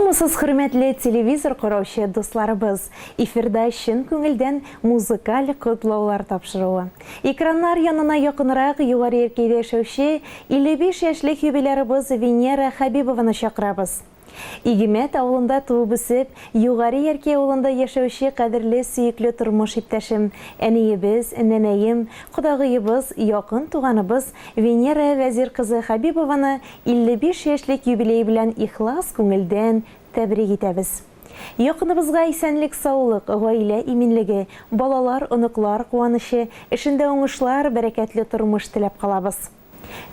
Саумысыз, хөрмәтле телевизор караучы дусларыбыз! Эфирда чын күңелдән музыкаль котлаулар тапшыруы. Экраннар янына якынрак Югары Яркәйдә яшәүче 55 яшьлек юбилярыбыз Венера Хәбибованы чакырабыз. Игемәт авылында туып-үсеп, Югары Яркәй авылында яшәүче кадерле сөекле тормыш иптәшем, әниебез, нәнәем, кодагыебыз, якын туганыбыз Венера Вәзир кызы Хәбибованы 55 яшьлек юбилее белән ихлас күңелдән тәбрик итәбез. Якыныбызга исәнлек-саулык, гаилә иминлеге, балалар, оныклар куанычы, эшендә уңышлар, бәрәкәтле тормыш теләп калабыз.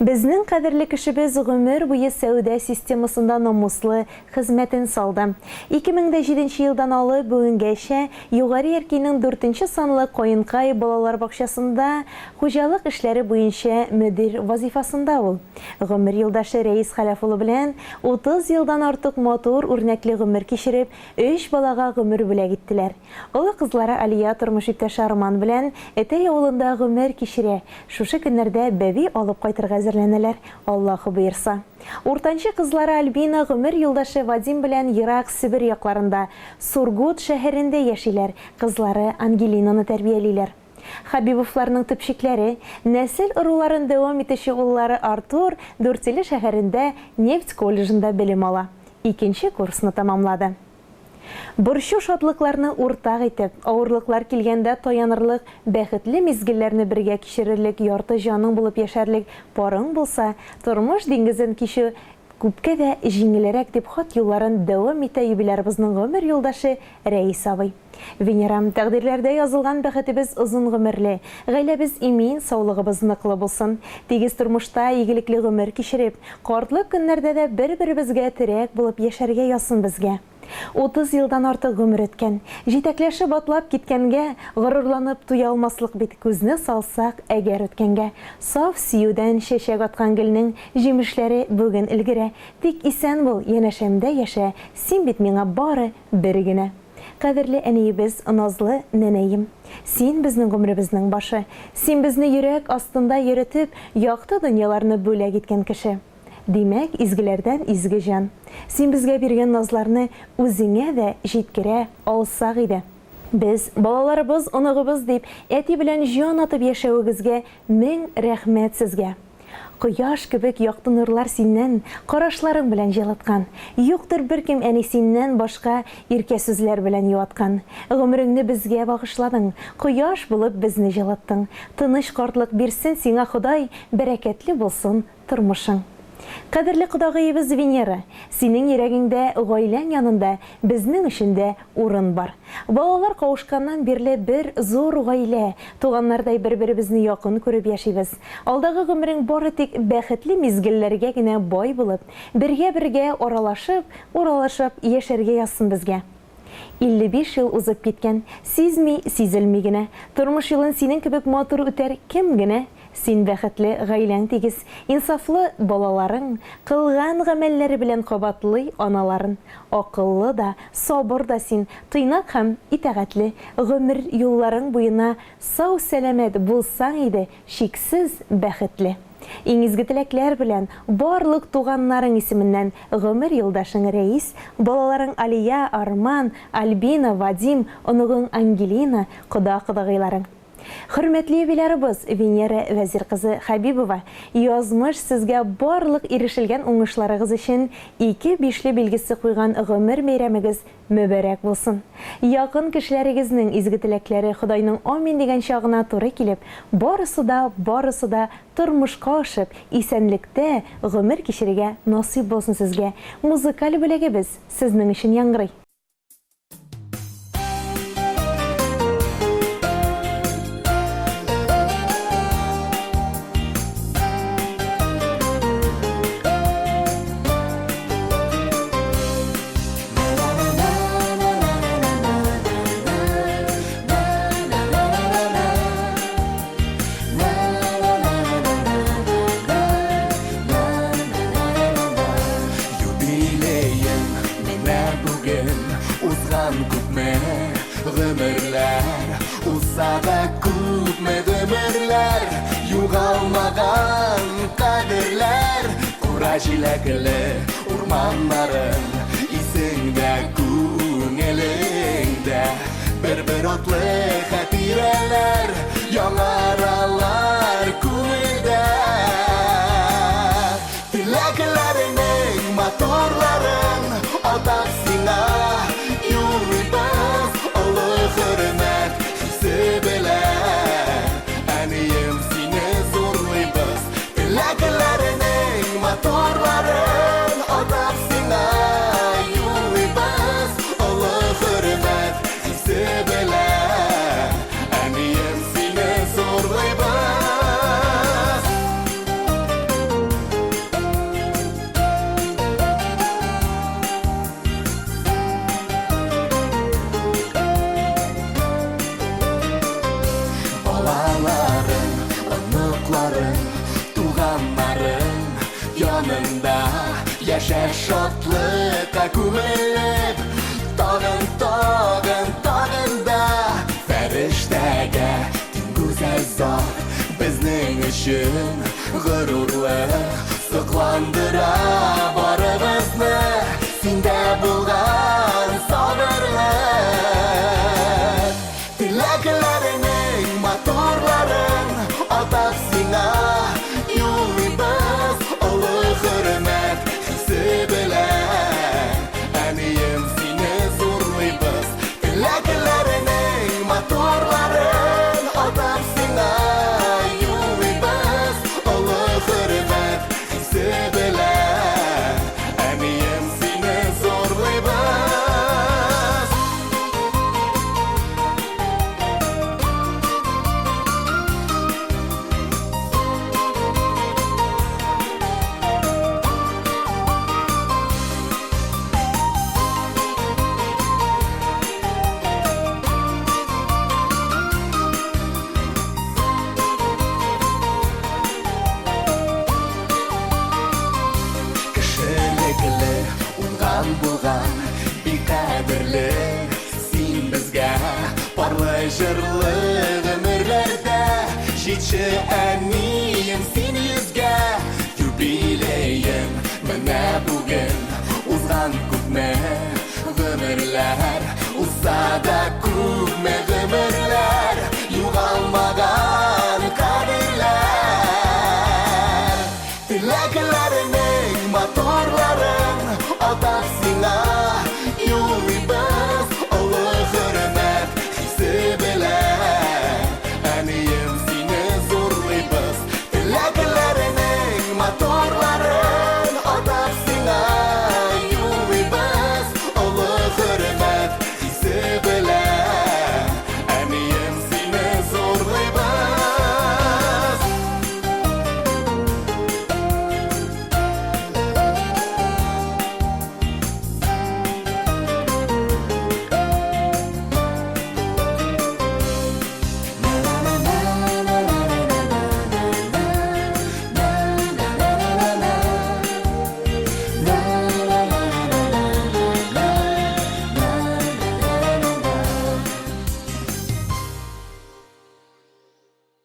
Безнең кадерле кешебез гомер буе сәүдә системасында намуслы хезмәтен салды. 2007 нче елдан алып бүгенгәчә Югары Яркәйнең дүртенче санлы Каенкай балалар бакчасында хуҗалык эшләре буенча мөдир вазыйфасында ул. Гомер юлдашы Рәис Хәләф улы белән 30 елдан артык матур, үрнәкле гомер кичереп, өч балага гомер бүләк иттеләр. Олы кызлары Алия тормыш иптәше Арман белән Әтәй авылында гомер кичерә. Шушы көннәрдә бәби алып кайтырга әзерләнәләр, Аллаһы боерса. Уртанчы кызлары Альбина гомер юлдашы Вадим белән ерак Себер якларында, Сургут шәһәрендә яшиләр, кызлары Ангелинаны тәрбиялиләр. Хәбибовларның төпчекләре, нәсел-ыруларын дәвам итүче уллары Артур Дүртөйле шәһәрендә нефть колледжында белем ала, икенче курсны тәмамлады. Борчу-шатлыкларны уртак итеп, авырлыклар килгәндә таянырлык, бәхетле мизгелләрне бергә кичерерлек ярты җаның булып яшәрлек парың булса, тормыш диңгезен кичү күпкә дә җиңелрәк, дип хат юлларын дәвам итә юбилярыбызның гомер юлдашы Рәис абый. Венерам, тәкъдирләрдә язылган бәхетебез озын гомерле, гаиләбез имин, саулыгыбыз ныклы булсын. Тигез тормышта игелекле гомер кичереп, картлык көннәрдә дә бер-беребезгә терәк булып яшәргә язсын безгә. 30 елдан артык гомер үткән. Җитәкләшеп атлап киткәнгә, горурланып туя алмаслык бит күзне салсак әгәр үткәнгә. Саф сөюдән чәчәк аткан гөлнең җимешләре бүген өлгерә. Тик исән бул, янәшәмдә яшә, син бит миңа бары бер генә. Кадерле әниебез, назлы нәнәем. Син безнең гомеребезнең башы. Син безне йөрәк астында йөретеп, якты дөньяларны бүләк иткән кеше. Димәк, изгеләрдән изге җан. Син безгә биргән назларны үзеңә дә җиткерә алсак иде. Без, балаларыбыз, оныгыбыз дип, әти белән җан атып яшәвегезгә мең рәхмәт сезгә. Кояш кебек якты нурлар синнән Карашларың белән җылыткан. Юктыр беркем, әни, синнән башка Иркә сүзләр белән юаткан. Гомереңне безгә багышладың, Кояш булып безне җылыттың. Тыныч картлык бирсен сиңа Ходай, Бәрәкәтле булсын тормышың. Кадерле кодагыебыз Венера, синең йөрәгеңдә, гаиләң янында безнең өчен дә урын бар. Балалар кавышканнан бирле бер зур гаилә, туганнардай бер-беребезне якын күреп яшибез. Алдагы гомерең бары тик бәхетле мизгелләргә генә бай булып, бергә-бергә аралашып, уралашып яшәргә язсын безгә. 55 ел узып киткән, сизми, сизелми генә. Тормыш юлын синең кебек матур үтәр кем генә? Син бәхетле, гаиләң тигез, инсафлы, балаларың, кылган гамәлләре белән кабатлый аналарын. Акыллы да, сабыр да син, тыйнак һәм итагатьле. Гомер юлларың буена сау-сәламәт булсаң иде, чиксез бәхетле. Иң изге теләкләр белән, барлык туганнарың исеменнән гомер юлдашың Рәис, балаларың Алия, Арман, Альбина, Вадим, оныгың Ангелина, кода-кодагыйларың. Хөрмәтле юбилярыбыз Венера Вәзир кызы Хәбибова, язмыш сезгә барлык ирешелгән уңышларыгыз өчен ике бишле билгесе куйган гомер бәйрәмегез Мөбарәк булсын! Якын кешеләрегезнең изге теләкләре Ходайның амин дигән чагына туры килеп, барысы да, барысы да тормышка ашып, исәнлектә гомер кичерергә насыйп булсын сезгә! Музыкаль бүләгебез сезнең өчен яңгырый. Юбилеең менә бүген узган күпме гомерләр Узса да күпме гомерләр югалмаган кадерләр Кура җиләкле урманнарың исең. Йөрәгеңдә, күңелеңдә бер-бер атлы хатирәләр яңаралар күңелдә. Теләкләреңнең матурларын атап сиңа юллыйбыз олы хөрмәт хисе белән. Әнием, сине зурлыйбыз. Теләкләреңнең матурларын атап сиңа юллыйбыз олы хөрмәт хисе белән. Әнием, сине зурлыйбыз. Балаларың, оныкларың, туганнарың янында яшә шатлыкка күмелеп, тагын, тагын, тагын да фәрештәгә тиң гүзәл зат безнең өчен горурлык сокландыра барыбызны синдә булган сабырлык. Теләкләреңнең матурларын атап сиңа юллыйбыз олы хөрмәт хисе белән. Әнием, сине зурлыйбыз. Теләкләреңнең матурларын атап сиңа юллыйбыз олы хөрмәт хисе белән. Әнием, сине зурлыйбыз. Кешелекле, уңган булган, бик кадерле син безгә. Парлы җырлы гомерләрдә җитше, әнием, син йөзгә. Юбилеең менә бүген, узган күпме гомерләр узса да.